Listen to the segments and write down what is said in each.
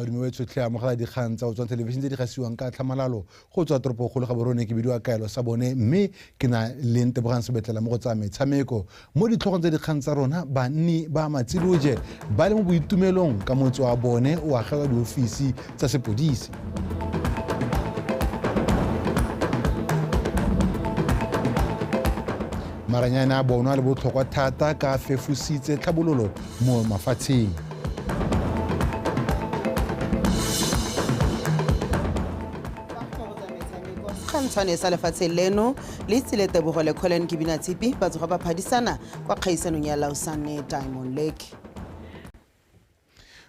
Madume wa tshotlhe amogela dikgang tsa Botswana Television tse di gasiwang ka tlhamalalo go tswa toropokgolo Gaborone. Ke bidiwa Kaelo sa bone mme ke na le Ntebogang Sebetlela mo go tsa metshameko. Mo ditlhogong tsa dikgang tsa rona, banni ba Matsiloje ba le mo boitumelong ka motse wa bone o agelwa diofisi tsa sepodisi. Maranyane a bonwa le botlhokwa thata ka fefositse tlhabololo mo mafatsheng. Kgantshwane sa lefatshe leno le itsile Tebogo le Colin Kebinatshipi ba tsoga ba phadisana kwa kgaisanong ya Lausanne Diamond League.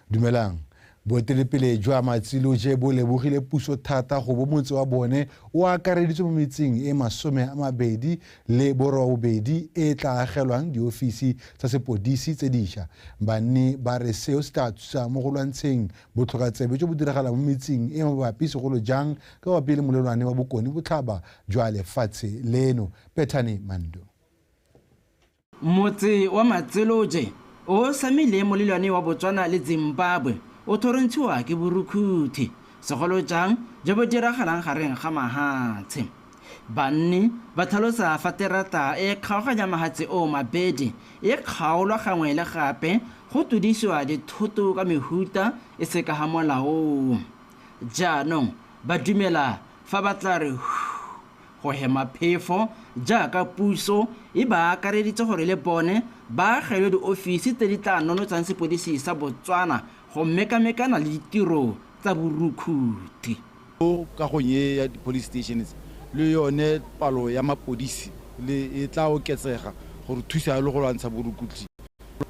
Dumelang. Boeteledipele jwa Matsiloje bo lebogile puso thata go bo motse wa bone o akareditswe mo metseng e 28 e tla agelwang diofisi tsa sepodisi tse dišwa. Banni ba re seo se tla thusa mo go lwantsheng botlhokatsebe jo bo diragalang mo metseng e mabapi, segolo jang ka mabapi le molelwane wa bokone botlhaba jwa lefatshe leno. Bethany Mando. Motse wa Matsiloje o samile molelwane wa Botswana le Zimbabwe o thorontshiwa ke borukhuthi, segolo jang jo bo diragalang gareng ga mahatshe. Banni ba tlhalosa fa terata e kgaoganya mahatshe o mabedi e kgaolwa gangwe le gape go tudisiwa dithoto ka mehuta e se ka ha molaong. Jaanong ba dumela fa ba tla re go hema phefo jaaka puso e ba akareditse gore le bone ba agelwe diofisi tse di tla nonotshang sepodisi sa Botswana go mekamekana le ditiro tsa borukhuthi. Mo kagong e ya di-police stations le yone palo ya mapodisi le e tla oketsega gore thusa le go lwantsha borukutlhi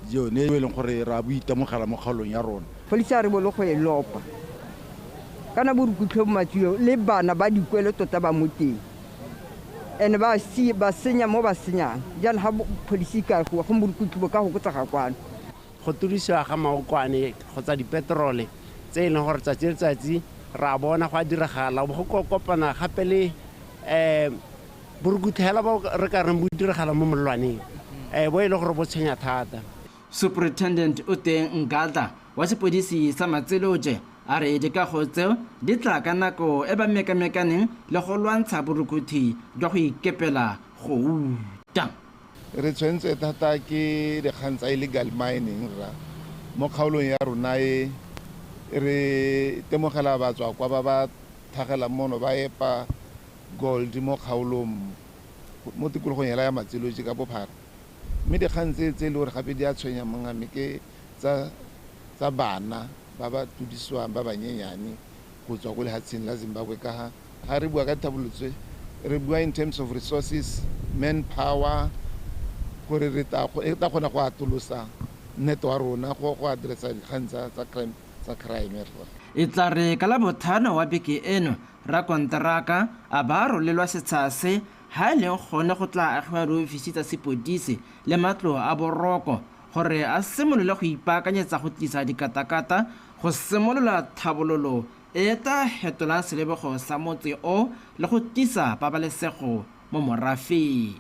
yone e leng gore ra bo itemogela mo kgaolong ya rona. Polisi a re bolo go e lopa kana borukutlhi bo Matsilo le bana ba dikwelo tota ba mo teng ene ba senya mo ba senyang jaanong ga polisi ka go borukutlhi bo ka go kotsaga kwano. Go tudisiwa ga maokwane kgotsa dipetrole tse e leng gore tsatsi le tsatsi ra bona go a diragala, go kopana gape le borukutlhi bo re ka reng bo diragala mo molelwaneng bo e le gore bo tshwenya thata. Superintendent Oteng Ngadla wa sepodisi sa Matsiloje a re dikago tseo di tla ka nako e ba mekamekaneng le go lwantsha borukutlhi jwa go ikepela go uta. Re tshwanetse thata ke dikgang tsa illegal mining rra mo kgaolong ya rona e re temogela batswa kwa ba ba thagelang mono ba epa gold mo kgaolong mo tikologong hela ya Matsiloje ka bophara. Mme dikgang tse e le gore gape di a tshwenya mongame ke tsa bana ba ba tudisiwang ba banyenyane go tswa ko lefatsheng la Zimbabwe ka ga re bua ka tlhabololo tse re bua in terms of resources, manpower, gore re tla kgona go atolosa nnete wa rona go addressa dikgang tsa crime. E tla re ka Labotlhano wa beke eno rakonteraka a ba rolelwa setsha se ha e leng gone go tla agiwa diofisi tsa sepodisi le matlo a boroko gore a simolole go ipaakanyetsa go tlisa dikatakata go simolola tlhabololo e tla fetolang selebego sa motse o le go tlisa pabalesego mo morafeng.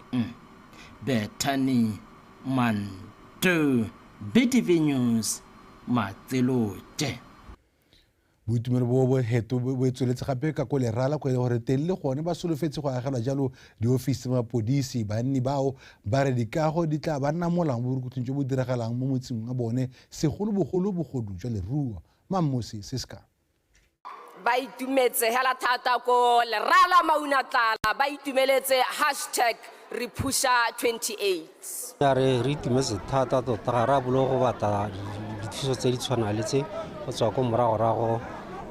Bethany Mando, BTV News, Matsiloje. Boitumelo bo bo heto bo tsweletse gape ka ko Lerala ko e gore teng le gone ba solofetse go agelwa jalo diofisi tsa mapodisi. Banni bao ba re dikago di tla ba nna molang mo borukutlhing jo bo diragalang mo motseng wa bone, segolobogolo bogodu jwa leruo. Mammosi Siska. Ba itumetse hela thata ko Lerala Maunatlala, ba itumeletse #RePhusha28. Re itumetse thata tota, ga re a bolo go batla dithuso tse di tshwanang le tse go tswa ko moragorago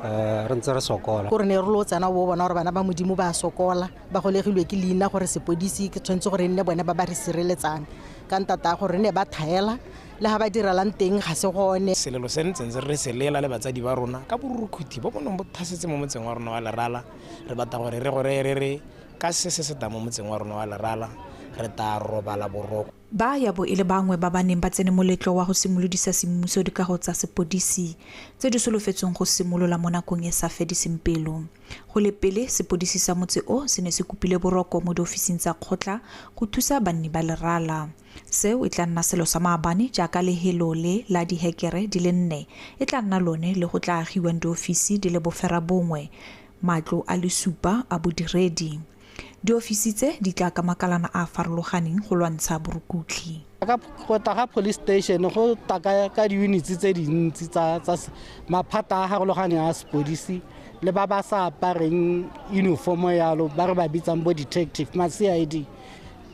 re ntse re sokola. Gore ne re lo tsena bo bona gore bana ba Modimo ba sokola, ba golegilwe ke leina gore sepodisi ke tshwanetse gore nne bone ba ba re sireletsang ka ntata gore ne ba thaela le ga ba direlang teng ga se gone. Selelo se ntseng re selela le batsadi ba rona ka borukhuthi bo bonong bo thasetse mo motseng wa rona wa Lerala. Re batla gore re gore re re ka se se se tang mo motseng wa rona wa Lerala Re tla robala boroko. Ba ya bo e le bangwe ba ba neng ba tsene moletlo wa go simolodisa semmuso dikago tsa sepodisi tse di solofetsweng go simolola mo nakong e sa fediseng pelo. Go le pele, sepodisi sa motse o se ne se kopile boroko mo diofising tsa kgotla go thusa banni ba Lerala. Seo e tla nna selo sa maabane jaaka lehelo le la dihekere di le 4 e tla nna lone le go tla agiwang diofisi di le 90, matlo a le 7 a bodiredi. Diofisi tse di tla ka makalana a farologaneng go lwantsha borukutlhi. Ka go tla ga police station go tla ka di-units tse dintsi tsa maphata a harologaneng a sepodisi le ba ba sa apareng uniform yalo ba re ba bitsang bo detective ma CID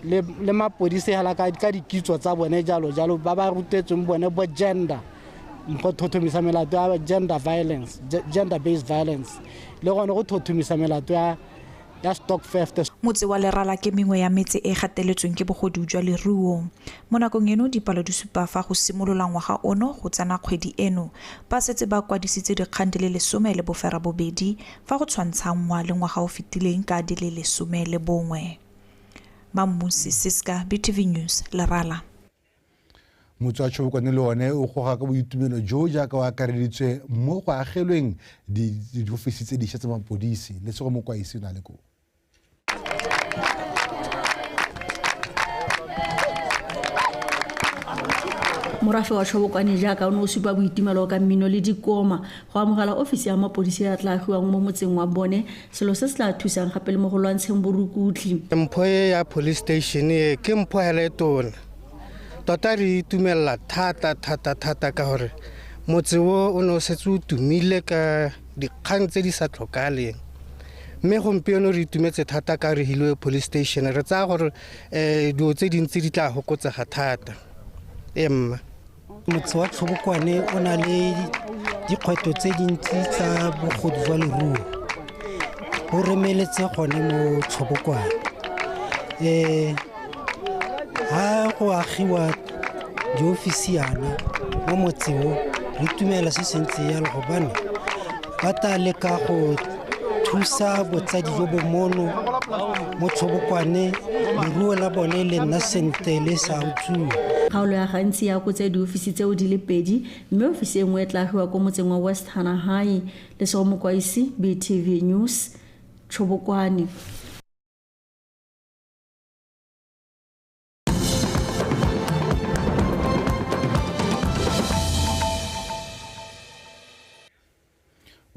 le mapodisi hela ka dikitso tsa bone jalo jalo ba ba rutetsweng bone bo gender go thothomisa melato ya gender violence, gender based violence le gone go thothomisa melato ya stock theft. Motse wa Lerala ke mengwe ya metse e gateletsweng ke bogodu jwa leruo. Mo nakong eno dipalo di supa fa go simolola ngwaga ono go tsena kgwedi eno ba setse ba kwadisitse dikgang di le 18 fa go tshwantshanngwa le ngwaga o fetileng ka di le 11. Mammusi Siska, BTV News, Lerala. Motse wa Tshobokwane le one o goga ka boitumelo jo jaaka o akareditswe mo go agelweng diofisi tse dišwa tsa mapodisi. Lesego Mokwaisi o na le koo. Morafe wa Tshobokwane jaaka o ne o supa boitumelo ka mmino le dikoma go amogela ofisi ya mapodisi ya tla agiwang mo motseng wa bone, selo se se tla thusang gape le mo go lwantsheng borukutlhi. Mpho e ya police station e ke mpho hela e tona. Tota re itumelela thata thata thata ka gore motse o o ne o setse o tumile ka dikgang tse di sa tlhokaleng, mme gompieno re itumetse thata ka re hilwe police station. Re tsaya gore dilo tse dintsi di tla fokotsega thata. Emma motse wa Tshobokwane o na le dikgwetlho tse dintsi tsa bogodu jwa leruo bo remeletse gone mo Tshobokwane. Ha go agiwa diofisi yana mo motseng o, re itumela se se ntse jalo gobane ba tla leka go thusa botsadi jo bo mono mo Tshobokwane, leruo la bone le nna sentle le sa utswiwe. Kgaolo ya gantsi ya kotse diofisi tseo di le 2, mme ofisi e nngwe e tla agiwa ko motseng wa West Hanahai. Lesego Mokwaisi, BTV News, Tshobokwane.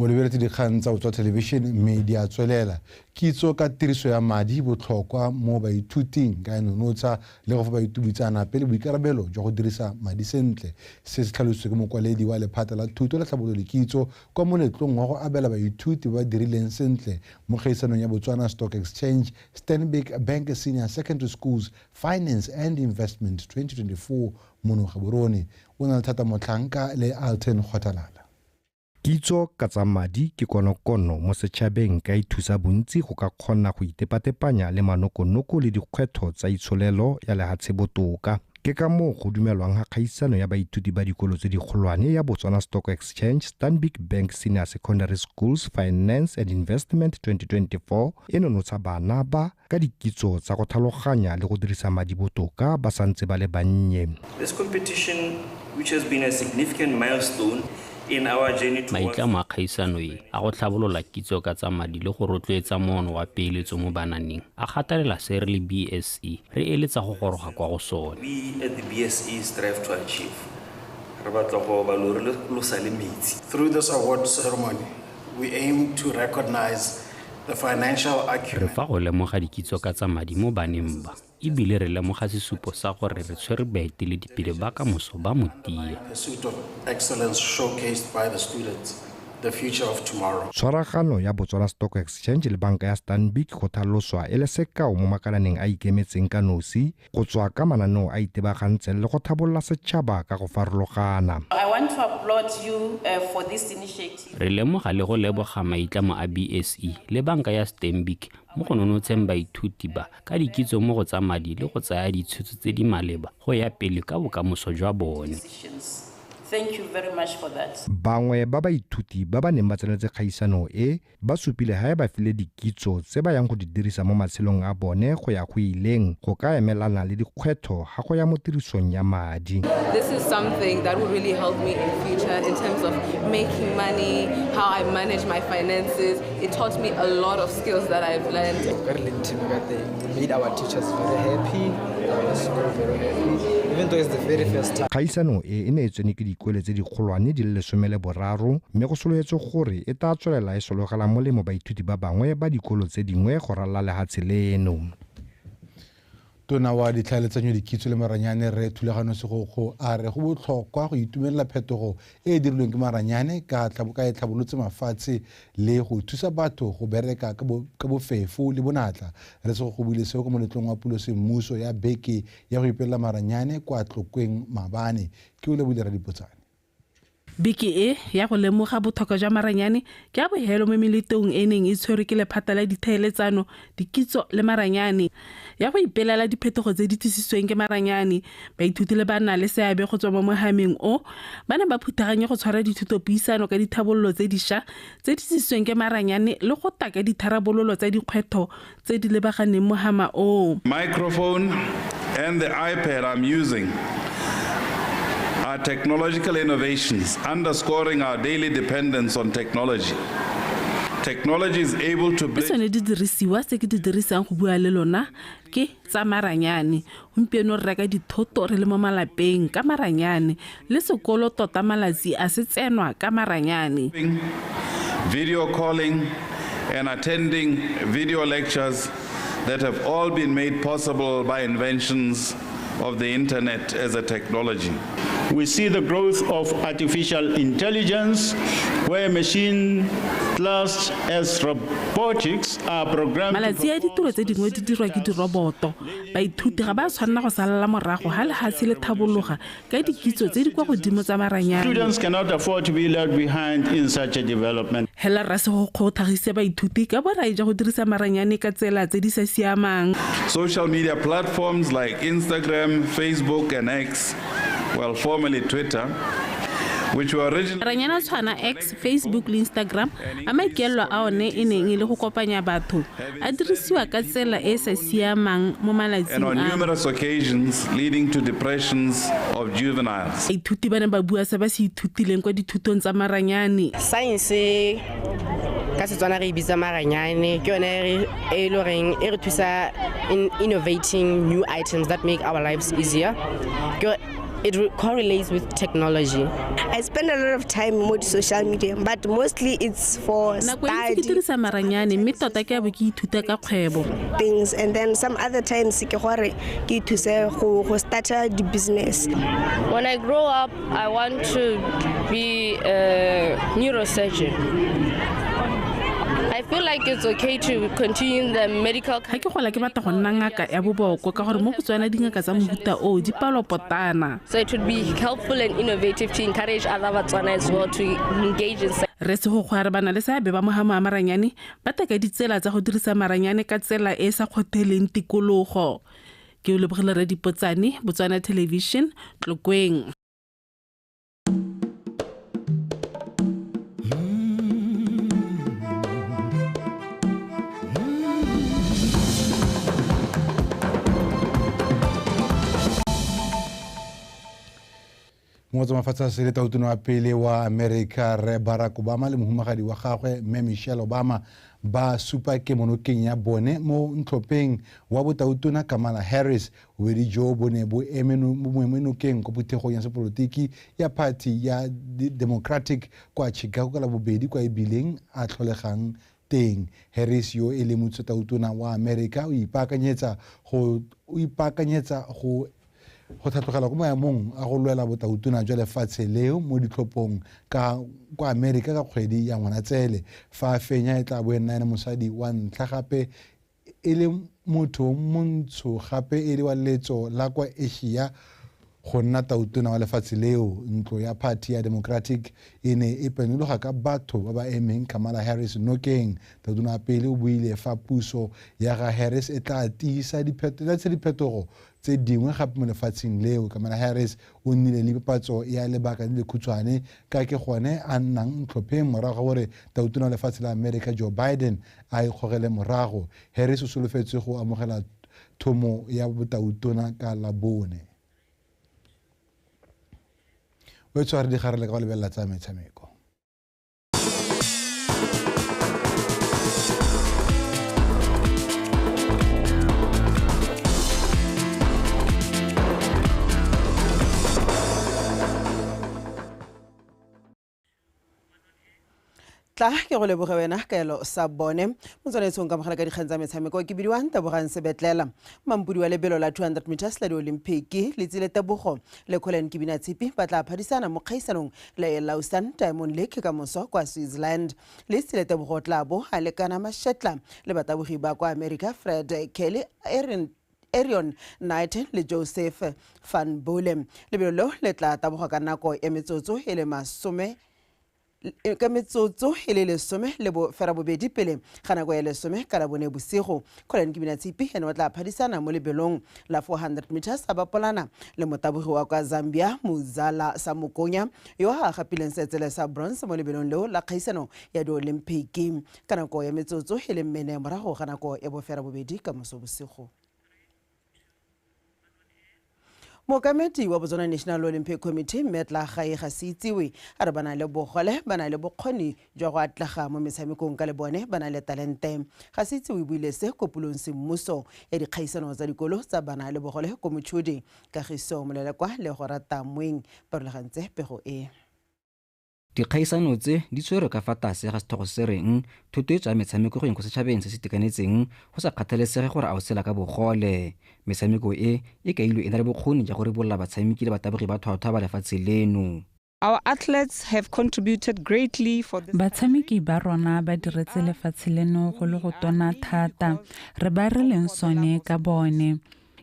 O lebeletse dikgang tsa Botswana Television mme di a tswelela. Kitso ka tiriso ya madi botlhokwa mo baithuting ka e nonotsha le go fa baithuti pele boikarabelo jwa go dirisa madi sentle. Se se tlhalositswe ke mokwaledi wa lephata la thuto le tlhabololo le kitso kwa moletlong wa go abela baithuti ba ba dirileng sentle mo kgaisanong ya Botswana Stock Exchange Stanbic Bank Senior Secondary Schools Finance and Investment 2024 mono Gaborone. O na le Thata Motlhanka le Alton Kgotalala. Kitso ka tsa madi ke konokono mo setšhabeng ka e thusa bontsi go ka kgona go itepatepanya le manokonoko le dikgwetlho tsa itsholelo ya lehatshe botoka. Ke ka moo go dumelwang ga kgaisano ya baithuti ba dikolo tse dikgolwane ya Botswana Stock Exchange Stanbic Bank Senior Secondary Schools Finance and Investment 2024 e nonotsha bana ba ka dikitso tsa go tlhaloganya le go dirisa madi botoka ba santse ba le bannye. This competition, which has been a significant milestone in our journey towards Maitlamo a kgaisano e a go tlhabolola kitso ka tsa madi le go rotloetsa moono wa peeletso mo bananeng a gatelela se re le BSE re eletsa go goroga kwa go sone. We at the BSE strive to achieve. Re batla go ba lori lo sa le metsi. Through this award ceremony, we aim to recognize the financial acumen. Re fa go lemoga dikitso ka tsa madi mo baneng ba, ebile re lemoga sesupo sa gore re tshwere baeteledipele ba kamoso ba motia. Pursuit of excellence showcased by the students, the future of tomorrow. Tshwaragano ya Botswana Stock Exchange le banka ya Stanbic go tlhaloswa e le sekao mo makalaneng a ikemetseng ka nosi go tswa ka mananeo a itebagantseng le go tlhabolola setšhaba ka go farologana. I want to applaud you for this initiative. Re lemoga le go leboga maitlamo a BSE le banka ya Stanbic mo go nonotsheng baithuti ba ka dikitso mo go tsa madi le go tsaya ditshwetso tse di maleba go ya pele ka bokamoso jwa bone. Thank you very much for that. Bangwe ba baithuti ba ba neng ba tsenetse kgaisano e ba supile ha e ba file dikitso tse ba yang go di dirisa mo matshelong a bone go ya go ileng go ka emelana le dikgwetlho ga go ya mo tirisong ya madi. This is something that will really help me in future in terms of making money, how I manage my finances. It taught me a lot of skills that I've learned. We made our teachers very happy, our school very happy, even though it's the very first time. Kgaisano e e ne e tsene ke dikole tse dikgolwane di le 13, mme go solofetswe gore e tla tswelela e sologela molemo baithuti ba bangwe ba dikolo tse dingwe go ralala lehatshe leno. Tona wa ditlhaeletsanyo dikitso le maranyane Rre Thulagano Segokgo a re go botlhokwa go itumelela phetogo e e dirilweng ke maranyane ka e tlhabolotse mafatshe le go thusa batho go bereka ka bofefo le bonatla. Rre Segokgo buile seo ko moletlong wa pulo semmuso ya beke ya go ipelela maranyane kwa Tlokweng maabane. Ke o lebile Radipotsane. Beke e ya go lemoga botlhokwa jwa maranyane ke a bohelo mo meletong e neng e tshwerwe ke lephata la ditlhaeletsano, dikitso le maranyane ya go ipelela diphetogo tse di tlisitsweng ke maranyane. Baithuti le ba nna le seabe go tswa mo mohameng o ba ne ba phuthaganye go tshwara dithutopuisano ka dithabololo tse dišwa tse di tlisitsweng ke maranyane le go taka ditharabololo tsa dikgwetlho tse di lebaganeng mohama o. Microphone and the iPad I'm using are technological innovations underscoring our daily dependence on technology. Technology is able to bridge. Tsone di dirisiwa tse ke di dirisang go bua le lona ke tsa maranyane. Gompieno re reka dithoto re le mo malapeng ka maranyane, le sekolo tota malatsi a se tsenwa ka maranyane. Video calling and attending video lectures that have all been made possible by inventions of the internet as a technology. We see the growth of artificial intelligence, where machine classed as robotics are programmed. Malatsi a ditiro tse dingwe di dirwa ke diroboto. Baithuti ga ba tshwanela go salela morago ha lehatshe le thabologa ka dikitso tse di kwa godimo tsa maranyane. Students cannot afford to be left behind in such a development. Hela Rasegokgo o tlhagise baithuti ka borai jwa go dirisa maranyane ka tsela tse di sa siamang. Social media platforms like Instagram, Facebook and X, well, formerly Twitter, which were originally Maranyane a tshwana X, Facebook le Instagram a maikaelelo a one e neng e le go kopanya batho a dirisiwa ka tsela e e sa siamang mo malatsing and on numerous occasions leading to depressions of juveniles. Baithuti ba ne ba bua se ba se ithutileng kwa dithutong tsa maranyane. Science ka Setswana re e bitsa maranyane, ke yone e le goreng e re thusa in innovating new items that make our lives easier. It correlates with technology. I spend a lot of time on social media, but mostly it's for study. Nako e ntsi ke dirisa maranyane, mme tota ke a bo ke ithuta ka kgwebo. Things, and then some other times ke gore ke ithuse go start the business. When I grow up, I want to be a neurosurgeon. I feel like it's okay to continue the medical. Ga ke gola ke batla go nna ngaka ya boboko ka gore mo Botswana dingaka tsa mohuta o di palopotana. So it would be helpful and innovative to encourage other Batswana as well to engage in. Rre Segokgo a re ba na le seabe ba mohama wa maranyane ba taka ditsela tsa go dirisa maranyane ka tsela e e sa kgotheleng tikologo. Ke o lebogile Radipotsane, Botswana Television, Tlokweng. Motsa mafatshe a sele tautona wa pele wa America Rre Barack Obama le mohumagadi wa gagwe Mme Michelle Obama ba supa kemonokeng ya bone mo ntlhopheng wa botautona Kamala Harris. Bobedi jo bo ne bo eme mo nokeng ko phuthegong ya sepolotiki ya party ya Democratic kwa Chicago ka Labobedi kwa ebileng a tlholegang teng. Harris yo e le motsatautona wa America o ipaakanyetsa go tlhatlogela ko maemong a go lwela botautona jwa lefatshe leo mo ditlhophong ka kwa Amerika ka kgwedi ya Ngwanatsele. Fa a fenya e tla bo e nna ene mosadi wa ntlha gape e le motho montsho gape e le wa letso la kwa Asia Go nna tautona wa lefatshe leo. Ntlo ya party ya Democratic e ne e penologa ka batho ba ba emeng Kamala Harris nokeng. Tautona pele o buile fa puso ya ga Harris e tla tiisa diphetogo tse dingwe gape mo lefatsheng leo. Kamala Harris o nnile le papatso ya lebaka le lekhutshwane ka ke gone a nnang ntlhopheng morago ga gore tautona wa lefatshe la America Joe Biden a ikgogele morago. Harris o solofetse go amogela thomo ya botautona ka Labone. O tshware digarele ka go lebelela tsa metshameko. Tla ke go leboge wena Kaelo sa bone motswanetsong ka mogala ka dikgang tsa metshameko ke bidiwang Tebogang Sebetlela. Mampudi wa lebelo la 200 meters la di-Olympic Letsile Tebogo le Colin Kibina Tshipi ba tla phadisana mo kgaisanong le Lausanne Diamond League ka moso kwa Switzerland. Letsile Tebogo tla bo a lekana mashetla le batabogi ba kwa America Fred Kelly, Arion Knight le Joseph Van Bolen. Lebelo leo le tla taboga ka nako ya metsotso e le masome ka metsotso e le 18 pele ga nako ya 10 ka Labone bosigo. Colin Kibina Tshipi ene o tla phadisana mo lebelong la 400 meters a bapolana le motabogi wa kwa Zambia Muzala Samukonya yo a gapileng setsele sa bronze mo lebelong leo la kgaisano ya di-Olympic ka nako ya metsotso e le 4 morago ga nako ya 8:30 ka moso bosigo. Mookamedi wa Botswana National Olympic Committee Mmetla Gae ga se itsiwe a re ba na le bogole ba na le bokgoni jwa go atlega mo metshamekong ka le bone ba na le talente. Ga se itsiwe buile se ko pulong semmuso ya dikgaisano tsa dikolo tsa bana le bogole ko Mochudi. Kagiso Molelekwa le go rata Moeng ba rulagantse pego e. Dikgaisano tse di tshwerwe ka fa tlase ga setlhogo se reng thotloetso ya metshameko go yeng ko setšhabeng se se itekanetseng go sa kgathalesege gore a o tshela ka bogole. Metshameko e e kailwe e na le bokgoni jwa go ribolola batshameki le batabogi ba tlhwatlhwa ba lefatshe leno. Our athletes have contributed greatly for this. Batshameki ba rona ba diretse lefatshe leno go le go tona thata, re ba re leng sone ka bone.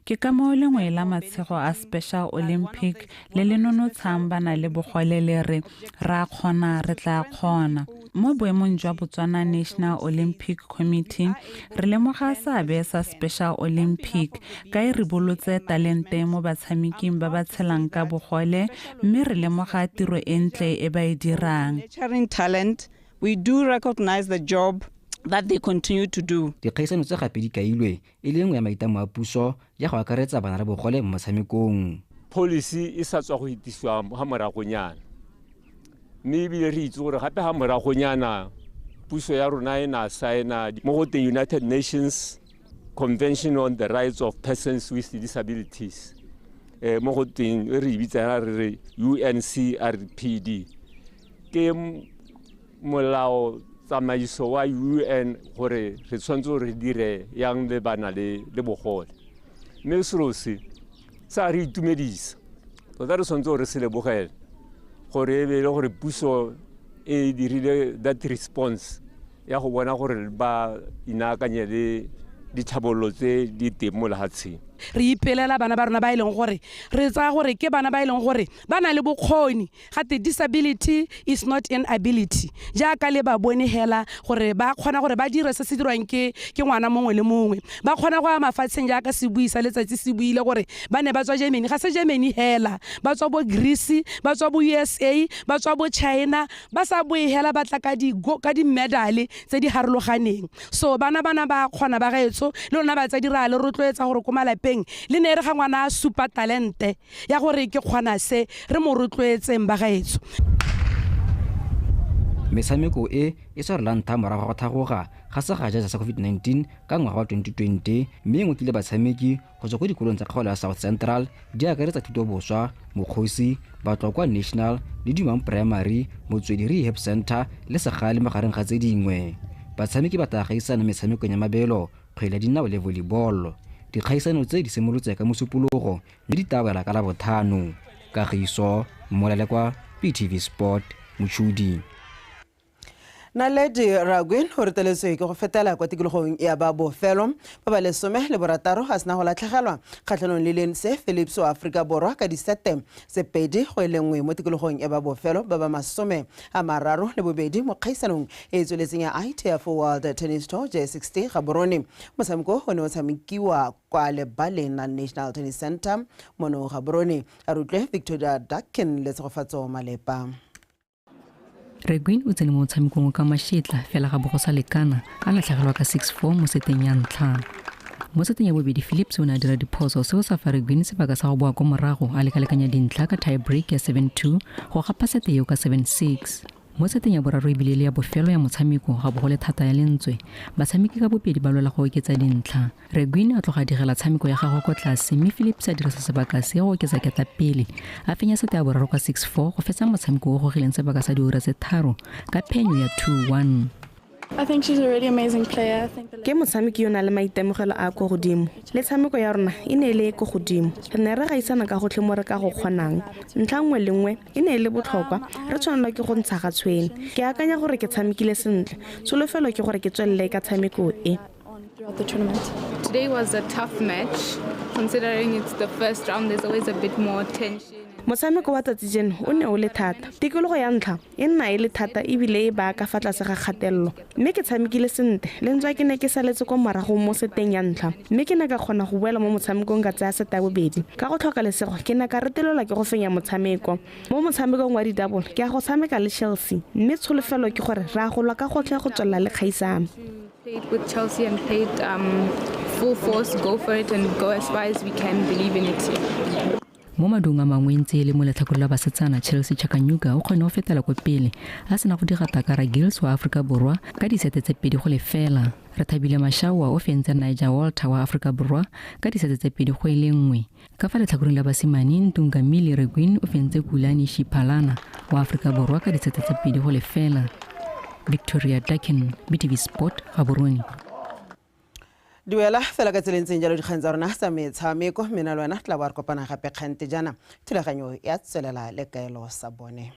Ke ka moo lengwe la matshego a Special Olympic le le nonotshang ba na le bogole le re ra kgona re tla kgona. Mo boemong jwa Botswana National Olympic Committee re lemoga seabe sa Special Olympic ka e ribolotse talente mo batshameking ba ba tshelang ka bogole mme re lemoga tiro e ntle e ba e dirang. Talent, we do recognize the job that they continue to do. Dikgaisano tse gape di kailwe e le nngwe ya maitlamo a puso ya go akaretsa bana le bogole mo motshamekong. Policy e sa tswa go itisiwa ga moragonyana, mme ebile re itse gore gape ga moragonyana puso ya rona e na saena mo go teng United Nations Convention on the Rights of Persons with Disabilities, mo go teng e re e bitsang re re UNCRPD, ke molao tsamaiso wa UN gore re tshwanetse re dire yang le bana le bogole. Mme selo se sa re itumedisa tota, re tshwanetse gore se lebogele gore e be le gore puso e dirile that response ya go bona gore ba inaakanye le ditlhabololo tse di teng mo lefatsheng. Re ipelela bana ba rona ba e leng gore re tsaya gore ke bana ba e leng gore ba na le bokgoni, gate disability is not inability, jaaka le ba bone hela gore ba kgona gore ba dire se se dirwang ke ngwana mongwe le mongwe, ba kgona go ya mafatsheng jaaka sebui sa letsatsi se buile gore ba ne ba tswa Germany, ga se Germany hela, ba tswa bo Greece, ba tswa bo USA, ba tswa bo China, ba sa boe hela ba tla ka di-medale tse di harologaneng. So bana ba kgona ba gaetsho le lona batsadi ra le rotloetsa gore ko malapeng le ne re ga ngwana a supa talente ya gore ke kgona se re mo rotloetseng ba gaetsho. Metshameko e e tshwarela ntlha morago ga go thagoga ga segajaja sa COVID-19 ka ngwaga wa 2020, mme e ngokile batshameki go tswa ko dikolong tsa kgaolo ya South Central di akaretsa Thutoboswa, Mokgosi, Batlokwa National le Dumang Primary, Motswedi Rehab Center le Segale magareng ga tse dingwe. Batshameki ba tla gaisana metshamekong ya mabelo, kgwele ya dinao le volleyball. Dikgaisano tse di simolotse ka Mosupologo mme di tla wela ka Labotlhano. Kagiso Molelekwa, BTV Sport, Mochudi. Naledi Raguin o reteletswe ke go fetela kwa tikologong ya ba bofelo ba ba 16 a sena go latlhegelwa kgatlhanong le Lindsay Phillips wa Aforika Borwa ka disete tse 2-1 mo tikologong ya ba bofelo ba ba 32 mo kgaisanong e e tsweletseng ya ITF World Tennis Tour J60 Gaborone. Motshameko o ne o tshamekiwa kwa lebaleng la National Tennis Center mono Gaborone. A rutlwe Victoria Dakin le Tshegofatso Malepa. Reguin o tsene mo motshamekong ka mashetla fela ga bo go sa lekana a latlhegelwa ka 6-4 mo seteng ya ntlha. Mo seteng ya bobedi Phillips o ne a dira diphoso seo sa fa Reguin sebaka sa go boa ko morago a lekalekanya dintlha ka tie break ya 7-2 go gapa sete eo ka 7-6. Mo seteng ya boraro ebile le ya bofelo ya motshameko ga bo go le thata ya lentswe batshameki ka bobedi ba lwela go oketsa dintlha. Reguin a tloga a digela tshameko ya gagwe kwa tlase mme Phillips a dirisa sebaka se go oketsa ketapele a fenya sete ya boraro ka 6-4 go fetsa motshameko o gogileng sebaka sa diura tse 3 ka phenyo ya 2-1. I think she's a really amazing player. I think ke motshameki yo na le maitemogelo a ko godimo le tshameko ya rona e ne e le ko godimo. Re ne re gaisana ka gotlhe mo re ka go kgonang. Ntlha nngwe le nngwe e ne e le botlhokwa, re tshwanelwa ke go ntsha ga tshwene. Ke akanya gore ke tshamekile sentle, tsholofelo ke gore ke tswelele ka tshameko e. The tournament. Today was a tough match considering it's the first round, there's always a bit more tension. Motshameko wa tsatsi jeno o ne o le thata. Tikologo ya ntlha e nna e le thata ebile e baya ka fa tlase ga kgatelelo. Mme ke tshamekile sentle le ntswa ke ne ke saletse kwa morago mo seteng ya ntlha. Mme ke ne ka kgona go boela mo motshamekong ka tsaya seta ya bobedi. Ka go tlhoka lesego ke ne ka retelelwa ke go fenya motshameko. Mo motshamekong wa di-double ke a go tshameka le Chelsea mme tsholofelo ke gore re a go lwa ka gotlhe go tswelela le kgaisano. Played with Chelsea and played full force, go for it and go as far as we can, believe in it. Mo madung a mangwe ntse e le mo letlhakoreng la basetsana Chelsea Chakanyuka o kgone go fetela ko pele a sena go diga Takara Gills wa Aforika Borwa ka disete tse 2-0. Rethabile Mashawa o fentse Niger Walter wa Aforika Borwa ka disete tse 2-1. Ka fa letlhakoreng la basimane Ntungamile Reguin o fentse Kulani Shipalana wa Aforika Borwa ka disete tse 2-0. Victoria Dakin, BTV Sport, Gaborone. Duela fela ka tseleng tseng jalo dikgang tsa rona tsa metshameko mme na le wena tla bo re kopana gape kgante jaana thulaganyo ya tswelela le kaelo sa bone.